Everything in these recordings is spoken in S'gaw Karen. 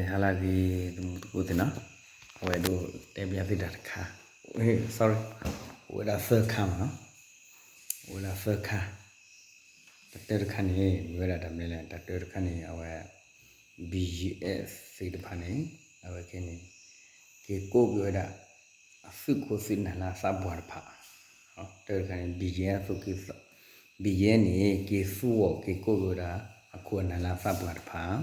ဟါလၢအဂ့ၤ တမူတကိးသ့ၣ်နီၤ, အဝဲဒိးတဲဘၣ်သုတၢ်တခါ, sorry, အိၣ်ဝဲဒၣ်သၢခါမ့ၢ်နီၤ, အိၣ်ဝဲဒၣ်သၢခါ, တၢတခါန့ၣ် မ့ၢ်ဝဲဒၣ်တၢ်မနုၤလဲၣ်, တၢတခါန့ၣ် အဝဲ BGF သ့ၣ်တဖၣ်န့ၣ် အဝဲခဲန့ၣ် က့ၤကိးက့ၤဝဲဒၣ် အသုးခိၣ်သုးနၢ်လၢအသးပှၢ်တဖၣ်, တၢတခါန့ၣ် BGF သုးက့ BGF န့ၣ် က့ၤသူအီၤက့ၤကိးက့ၤဝဲဒၣ် အခိၣ်အနၢ်လၢအသးပှၢ်တဖၣ်,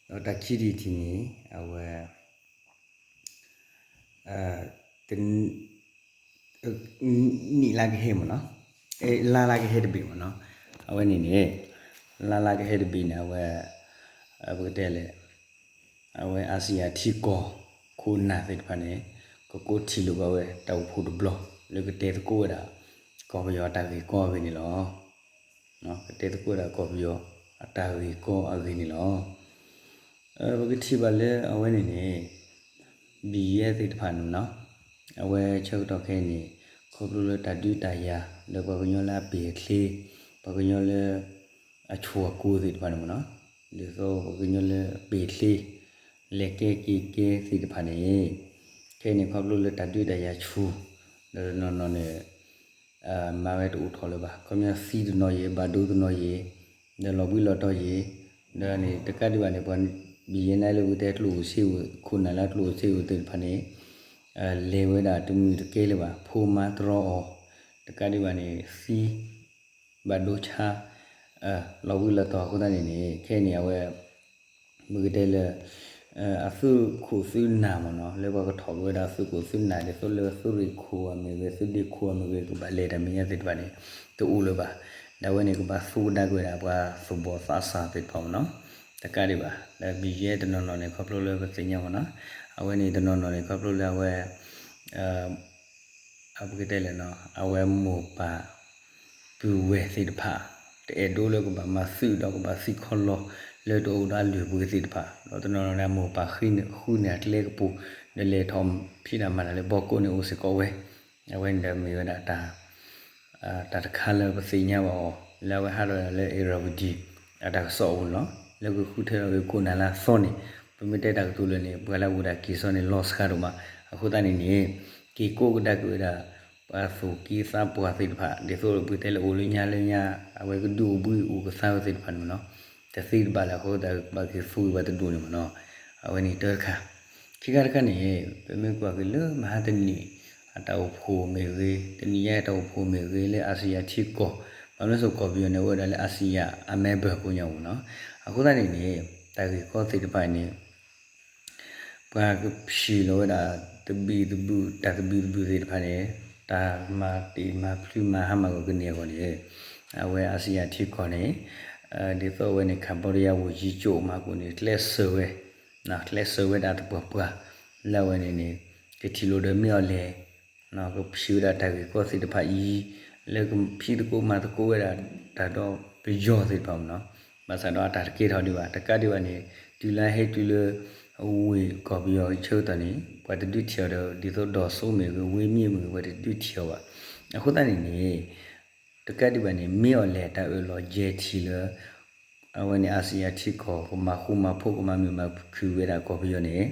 ဒီးတၢ်ခံထံၣ်တထံၣ်န့ၣ် အဝဲ တ နံၣ်လါကဟဲမ့ၢ်နီၤ, လါလါကဟဲတဘ့ၣ်မ့ၢ်နီၤ, အဝဲန့ၣ်န့ၣ် လါလါကဟဲတဘ့ၣ်န့ၣ် အဝဲ ပကတဲလဲၣ်, အဝဲအါစံယၤထံကီၢ် ခိၣ်နၢ်သ့ၣ်တဖၣ်န့ၣ် ကကိးထံၣ်လိာ်က့ၤဝဲတၢ်အိၣ်ဖှိၣ်တဘျီ လၢကတဲသကိးဝဲဒၣ် ကီၢ်ပယီၤအတၢ်ဂ့ၢ်ကီအဂ့ၢ်န့ၣ်လီၤ. ကတဲသကိးဝဲဒၣ်ကီၢ်ပယီၤအတၢ်ဂ့ၢ်ကီအဂ့ၢ်န့ၣ်လီၤ. ပကထံၣ်ဘၣ်လၢအဝဲန့ၣ်န့ၣ် BGF သ့ၣ်တဖၣ်န့ၣ်နီၤ, အဝဲဆၢကတီၢ်ခဲအံၤန့ၣ် ခီဖျိလၢတၢ်ဒုးတၢ်ယၤ လၢပှၤကညီလၢအပ့ၢ်အချ့, ပှၤကညီလၢ အဆိအကိသ့ၣ်တဖၣ်န့ၣ်မ့ၢ်နီၤ, ဒ်သိးပှၤကညီလၢအပ့ၢ်အချ့ လဲၤကဲက့ၤကဲသ့ၣ်တဖၣ်န့ၣ် ခဲအံၤန့ၣ်ခီဖျိလၢတၢ်ဒုးတၢ်ယၤဆူၣ်, ဒီးတနီၤနီၤန့ၣ် မၤဝဲတအိၣ်ထီၣ်လၢၤဘၣ်. ခီပညီသံတနီၤယံာ်, ဘၣ်ဒိတနီၤယံာ်, ဒီးလီၤဘှံးလီၤတီၤယံာ်, ဒီးန့ၣ်တကးဒံးဘၣ်န့ၣ် ပှၤ BGF န့ၣ်လၢပကတဲကျိၣ်အိၣ်စ့အိၣ်, ခိၣ်နၢ်လၢကျိၣ်အိၣ်စ့အိၣ်သ့ၣ်တဖၣ်န့ၣ် လဲၤဝဲဒၣ်တမုာ်တကဲလၢၤဘၣ်, ဖိမါတြီအီၤ, တကးဒံးဘၣ်န့ၣ် သံ ဘၣ်ဒိဆါ လီၤဘှံးလီၤတီၤအဃိသတးန့ၣ်န့ၣ် ခဲအံၤန့ၣ် အဝဲ ပကတဲလၢ အသုးခိၣ်သုးနၢ်မ့ၢ်နီၤ, လၢပှၤကထီၣ်က့ၤဝဲဒၣ်သုးခိၣ်သုးနၢ် ဒ်သိးလၢသုးရ့ၣ်ခိၣ်အမ့ၢ်ဂ့ၤ, သုးဒ့ခိၣ်အမ့ၢ်ဂ့ၤ, ကဘၣ်လဲၤတၢ်မဲာ်ညါသ့ၣ်တဖၣ်န့ၣ် တအိၣ်လၢၤဘၣ်. ဒီးအဝဲန့ၣ်ကဘၣ်သူကဒါက့ၤဝဲဒၣ်ပှၤသူၣ်ဘီၣ်သးစၢ်သ့ၣ်တဖၣ်မ့ၢ်နီၤ, တကးဒံးဘၣ်. ဒီး BGF တနီၤနီၤန့ၣ် ခီဖျိလၢပသ့ၣ်ညါမ့ၢ်နီၤ, အဝဲန့ၣ်တနီၤနီၤန့ၣ် ခီဖျိလၢအဝဲ ပကတဲလဲၣ်နီၤ, အဝဲမိၢ်ပၢ် ပုၢ်ဝဲၢ်သ့ၣ်တဖၣ် တအဲၣ်ဒိးလၢကဘၣ်မၤသုးဒီးကဘၣ်သုးခီလီၤ လၢတအိၣ်ဒီးအလုၢ်အပှ့ၤသ့ၣ်တဖၣ်, ဒီးတနီၤနီၤန့ၣ် အမိၢ်ပၢ်ဃုန့ၢ်အကျဲကပူၤ ဒီးလဲၤထီၣ်ဖံးတၢ်မၤတၢ်လၢဘီကိးန့ၣ်အိၣ်စ့ၢ်ကီးဝဲ, အဝဲန့ၣ်ဒီးမ့ၢ်ဝဲဒၣ်တၢ် တၢ်တခါလၢပသ့ၣ်ညါဘၣ်အီၤ လၢအဝဲဟးထီၣ်ဝဲဒၣ်လၢ Irrawaddy အတၢ်ကစီၣ်အပူၤန့ၣ်လီၤ. လၢကဃုထၢထီၣ်က့ၤခိၣ်နၢ်လၢအသီန့ၣ် ပမ့ၢ်တဲတၢ်ကတိၤလၢာ်န့ၣ် ပှၤလၢအအိၣ်ဒၣ်က့ၤစီန့ၣ်လီၤစှၤဒိၣ်မး, အဃိသတးန့ၣ်န့ၣ် က့ၤကိးကဒါက့ၤဝဲဒၣ် ပှၤသူၣ်က့သးပှၢ်သ့ၣ်တဖၣ် ဒ်သိးပကတဲလၢအိၣ်လၢညါလၢညါ အဝဲကဒုးအိၣ်ဘှံးအိၣ်ကသါဝဲသ့ၣ်တဖၣ်န့ၣ်မ့ၢ်နီၤ, တသ့တဘၣ်လၢအဃိသတး ကဘၣ်က့ၤသူက့ၤပှၤတဒူၣ်န့ၣ်မ့ၢ်နီၤ, အဝဲန့ၣ်တၢတခါ ခံခါတခါန့ၣ် ပမ့ၢ်ကွၢ်က့ၤလၢမဟါတနံၤ အတၢ်အိၣ်ဖှိၣ်မ့ၢ်ဂ့ၤ, တနံၤညါအတၢ်အိၣ်ဖှိၣ်မ့ၢ်ဂ့ၤ လၢအါစံယၤထံကီၢ်, ဘၣ်မနုၤစိၤကီၢ်ပယီၤန့ၣ် အိၣ်ဝဲဒၣ်လၢအါစံယၤအမဲဘၢၣ်ကိးညါပူၤနီၤ, အဃိသတးန့ၣ်န့ၣ် တၢ်ဂ့ၢ်ကီသ့ၣ်တဖၣ်န့ၣ် ပှၤကဖံးလီၤဝဲဒၣ် သဘံၣ်သဘုၣ် တၢ်သဘံၣ်သဘုၣ်သ့ၣ်တဖၣ်န့ၣ် တၢ်မၤတ့ၢ်မၤဖျုးမၤဟါမၢ်ကွံာ်ကန့ၢ်အဂီၢ်န့ၣ် အဝဲအါစံယၤထံကီၢ်န့ၣ် ဒ်သိးအဝဲန့ၣ် Cambodia ဝူၣ်ယံကၠိၣ်မၤကိၣ်န့ၣ် ကျဲးစၢးဝဲ ကျဲးစၢးဝဲဒၣ်သပှၢ်ပှၢ် လၢအဝဲန့ၣ်န့ၣ် ကထံၣ်လိာ်ဒီးမ့ၢ်အီၤလဲၣ် ကဖံးဝဲဒၣ်တၢ်ဂ့ၢ်ကီသ့ၣ်တဖၣ်အံၤ လၢကဖံးသကိးမၤသကိးဝဲဒၣ်တၢ်ဒီးပယီၤသ့ၣ်တဖၣ်မ့ၢ်နီၤ, ဘၣ်ဆၣ်ဒီးအတၢ်တကဲထီၣ်ဒံးဘၣ် တကးဒံးဘၣ်န့ၣ် တုၤလၢဟဲတုၤလၢ ဝ့ၢ်ကီၢ်ပယီၤဆၢကတီၢ်န့ၣ် ပှၤတဒုးထံၣ်အီၤဒီး ဒ်သိးဒီးစိမ့ၢ်ဂ့ၤ ဝ့ၢ်မ့ၢ်ဂ့ၤ ပှၤတဒုးထံၣ်အီၤဘၣ်, အဃိသတးန့ၣ်န့ၣ် တကးဒံးဘၣ်န့ၣ် မ့ၢ်အီၤလဲၣ်တၢ်အၢၣ်လီၤယဲၢ်ထံၣ်လၢ အဝဲန့ၣ် အါစံယၤထံကီၢ် ကမၤဃူမၤဖိး ကမၤမုာ်မၤခုၣ်ဝဲဒၣ်ကီၢ်ပယီၤန့ၣ်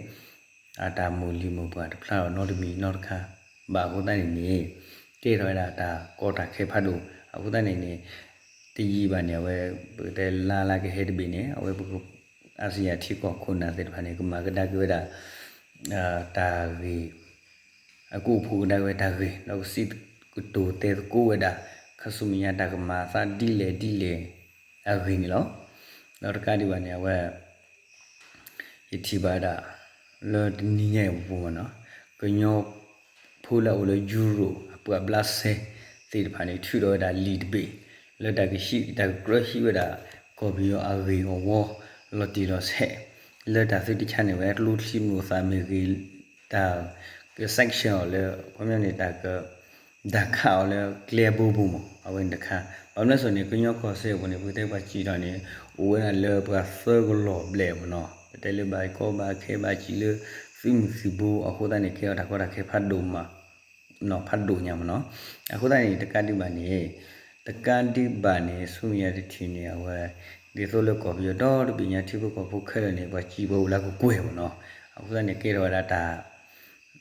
အတၢ်မိၢ်လံၤမိၢ်ပှၢ်တဖျါအီၤနီတမံၤနီတခါ ဘၣ်အဃိသတးန့ၣ်န့ၣ် ကဲထီၣ်ဝဲဒၣ်တၢ်ကီတၢ်ခဲဖးဒိၣ် အဃိသတးန့ၣ်န့ၣ် တယံာ်ဘၣ်န့ၣ် အဝဲ ပကတဲလါလါကဟဲတဘ့ၣ်န့ၣ် အဝဲ အါစံယၤထံကီၢ်ခိၣ်နၢ်သ့ၣ်တဖၣ်န့ၣ် ကမၤကဒါက့ၤဝဲဒၣ် တၢ်ဂ့ၢ် အကအိၣ်ဖှိၣ်ကဒါက့ၤဝဲတၢ်ဂ့ၢ် ဒီးကစံးကတိၤတဲသကိးဝဲဒၣ် ခါဆူမဲာ်ညါတၢ်ကမၤအသးဒ်လဲၣ်ဒ်လဲၣ်အဂ့ၢ်န့ၣ်လီၤ. ဒီးတကးဒံးဘၣ်န့ၣ် အဝဲ ယထံၣ်ဘၣ်ဝဲဒၣ် လၢတနံၤညါအံၤပူၤမ့ၢ်နီၤ ကညီဖိလၢအအိၣ်လၢယူရိၣ် အပှၤဘျးစဲသ့ၣ်တဖၣ်န့ၣ် ထုးထီၣ်ဝဲဒၣ်လံာ်တဘ့ၣ် လၢတၢ်ကဟံး တၢ်ကကြၢးဟံးဝဲဒၣ် ကီၢ်ပယီၤအဂ့ၢ်အဝီ လီၤတံၢ်လီၤဆဲး လၢတၢ်သုတဆါန့ၣ်ဝဲ ကျိချံမျိာ်သၣ်မ့ၢ်ဂ့ၤ တၢ်က sanction အီၤလၢ ခီပညီန့ၣ် တၢ်က ဒၣ်ခးအီၤလၢကျဲအဘိပူၤမး အဝဲန့ၣ်တခါ ဘၣ်မနုၤအဃိန့ၣ် ကညီကီၢ်စဲၣ်အပူၤန့ၣ် ပကတဲပှၤစံးထီၣ်န့ၣ် အိၣ်ဝဲဒၣ်လၢပှၤသၢကလီၢ်ဘျဲၣ်မ့ၢ်နီၤ, ပတဲလၢဘၣ်ကီဘၣ်ခဲဘၣ်စံးလၢ သုးမုၢ်သံၣ်ဘိ အဃိသတးန့ၣ် ကဲထီၣ်တၢ်ကီတၢ်ခဲဖးဒိၣ်မး ဖးဒိၣ်ညါမ့ၢ်နီၤ. အဃိသတးန့ၣ် တကးဒံးဘၣ်န့ၣ် တကးဒံးဘၣ်န့ၣ် ဆူမဲာ်ညါတထံၣ်န့ၣ် အဝဲ ဒ်သိးလၢကီၢ်ပယီၤဒီတဘ့ၣ်ညါ ထံဖိကီၢ်ဖိခဲလၢာ်န့ၣ် ပှၤစံးပှၤအိၣ်လၢကကွဲၢ်မ့ၢ်နီၤ. အဃိသတးန့ၣ် ကဲထီၣ်ဝဲဒၣ်တၢ်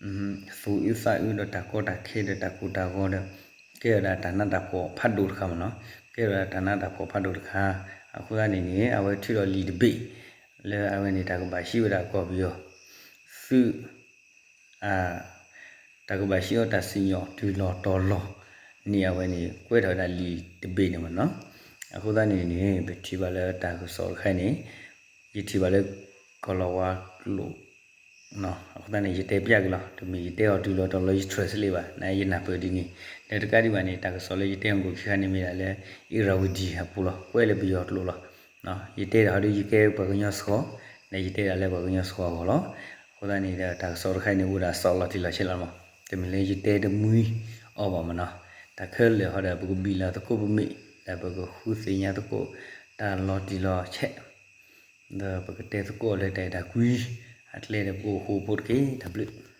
သူၣ်အုးသးအုးဒီးတၢ်ကီတၢ်ခဲဒီးတၢ်ကိၢ်တၢ်ဂီၤဒီး ကဲထီၣ်ဝဲဒၣ်တၢ်နးတၢ်ဖှီၣ်ဖးဒိၣ်တခါမ့ၢ်နီၤ, ကဲထီၣ်ဝဲဒၣ်တၢ်နးတၢ်ဖှီၣ်ဖးဒိၣ်တခါ. အဃိသတးန့ၣ်န့ၣ် အဝဲထုးထီၣ်လံာ်တဘ့ၣ် လၢအဝဲန့ၣ် တၢ်ကဘၣ်ဟံးဝဲဒၣ်ကီၢ်ပယီၤ သုး တၢ်ကဘၣ်ဟံးအီၣ်တၢ်စံၣ်ညီၣ်တုၤလီၤတီၤလီၤန့ၣ် အဝဲန့ၣ် ကွဲးထီၣ်ဝဲဒၣ်လံာ်တဘ့ၣ်န့ၣ်မ့ၢ်နီၤ. အဃိသတးန့ၣ်န့ၣ် ပထံၣ်ဘၣ်လၢတၢ်ကစီၣ်တခါန့ၣ် ယထံၣ်ဘၣ်လၢ ကီၢ်လီၤဝါကျိာ် အဃိသတးန့ၣ် ယတဲပျးက့ၤလီၤ. တမ့ၢ်ယတဲအီၤတုၤလီၤတီၤလီၤ ယ translate ဘၣ်, နယနၢ်ပၢၢ်ဒ်န့ၣ်. ဒီးတကးဒံးဘၣ်န့ၣ် တၢ်ကစီၣ်လၢယတဲအီၤကိၣ်ခံခါန့ၣ်မ့ၢ်ဒၣ်လၢ Irrawaddy အပူၤလီၤ, ကွဲးလၢပယီၤကျိာ်လီၤ. ယတဲဒၣ်ဟီဒ်ယကဲပှၤကညီစှီၤ, ဒီးယတဲဒၣ်လၢပှၤကညီစှီၤအဂီၢ်လီၤ. အဃိသတးန့ၣ်ဒီး တၢ်ကစီၣ်တခါန့ၣ် အိၣ်ဒၣ်စီလီၤတံၢ်လီၤဆဲးလီၤမး, တမ့ၢ်လၢယတဲတမှံအီၤဘၣ်မ့ၢ်နီၤ. တၢ်ခဲလၢာ်ဟီဒီး ပကဘံၣ်လီၤသကိးပမ့ၢ်, ဒီးပကဃုသ့ၣ်ညါသကိး တၢ်လီၤတံၢ်လီၤဆဲး ဒီးပကတဲသကိးလၢတၢ်အဲၣ်တၢ်ကွံ အကျဲဒီးပကအိၣ်ဃူအိၣ်ဖိးတက့ၢ်. တၢ်ဘျုး